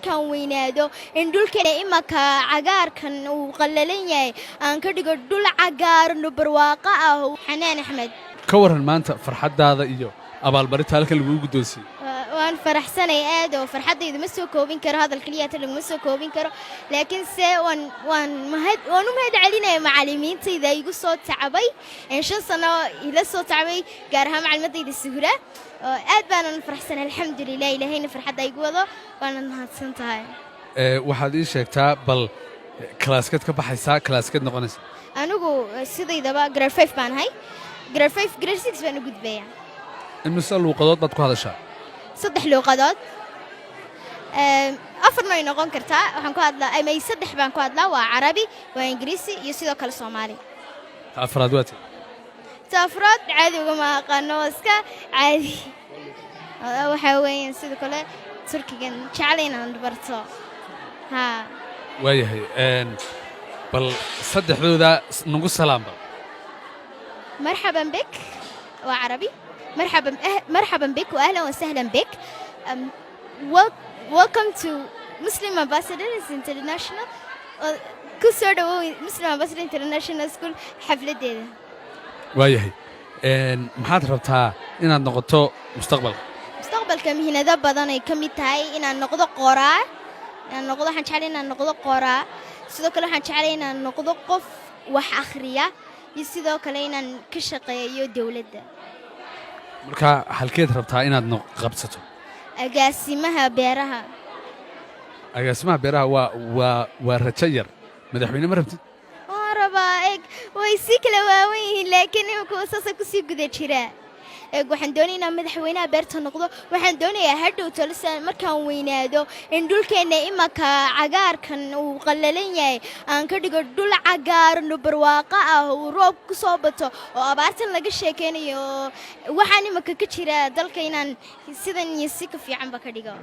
Markaan weynaado in dhulkeena imaka cagaarkan uu qallalan yahay aan ka dhigo dhul cagaaran oo barwaaqo ah. Xanaan Axmed. Ka warran maanta farxaddaada iyo abaalmarinta halkan laguu guddoonsiiyey? Waan faraxsanay aad oo farxaddaydu ma soo koobin karo, hadal keliyaata laguma soo koobin karo, laakiin se waan mahad waan u mahad celinaya macallimiintayda igu soo tacbay, 5 sano ila soo tacbay, gaar ahaan macalimadayda Suhra oo aad baanan faraxsanay. Alxamdulilah, Ilaahayna farxadda igu wado, waanad mahadsan tahay. Waxaad ii sheegtaa bal classkaad ka baxaysaa, classkaad noqonaysa? Anigu sidaydaba grade 5 baan ahay, grade 5, grade 6 baan u gudbaya. Imise luuqadood baad ku hadashaa? Saddex luuqadood, afarna way noqon kartaa. Waxaan ku hadlaa ama saddex baan ku hadlaa: waa Carabi, waa Ingiriisi iyo sidoo kale Soomaali. Ta afraad waa ti? Ta afraad caadi ugama aqaano, waa iska caadi. Waxaa weeyaan sidoo kale Turkigan jeclay inaan barto, haa. Waayahay, bal saddexdooda nagu salaam bal. مرحبا بك وعربي، مرحبا مرحبا بك واهلا وسهلا بك. Welcome to Muslim Ambassadors International. Ku soo dhawow Muslim Ambassador International School xafladeeda. Waayahay, maxaad rabtaa inaad noqoto mustaqbalka? Mustaqbalka mihnado badan ay ka mid tahay inaan noqdo qoraa, inaan noqdo, waxaan jeclay inaan noqdo qoraa. Sidoo kale waxaan jeclay inaan noqdo qof wax akhriya iyo sidoo kale inaan ka shaqeeyo dowladda. Marka halkeed rabtaa inaad qabsato? Agaasimaha beeraha. Agaasimaha beeraha waa rajo yar. Madaxweyne ma rabtid? Waan rabaa. Eeg, way sii kala waawan yihiin, laakiin imika saasa kusii guda jiraa. Eeg, waxaan doonaya inaan madaxweynaha beerta noqdo. Waxaan doonayaa hadhow tolisa markaan weynaado in dhulkeenna imaka cagaarkan uu qallalan yahay aan ka dhigo dhul cagaaran oo barwaaqo ah, uu roob ku soo bato oo abaartan laga sheekaynayo oo waxaan imaka ka jira dalka inaan sidan iyo si ka fiicanba ka dhigo.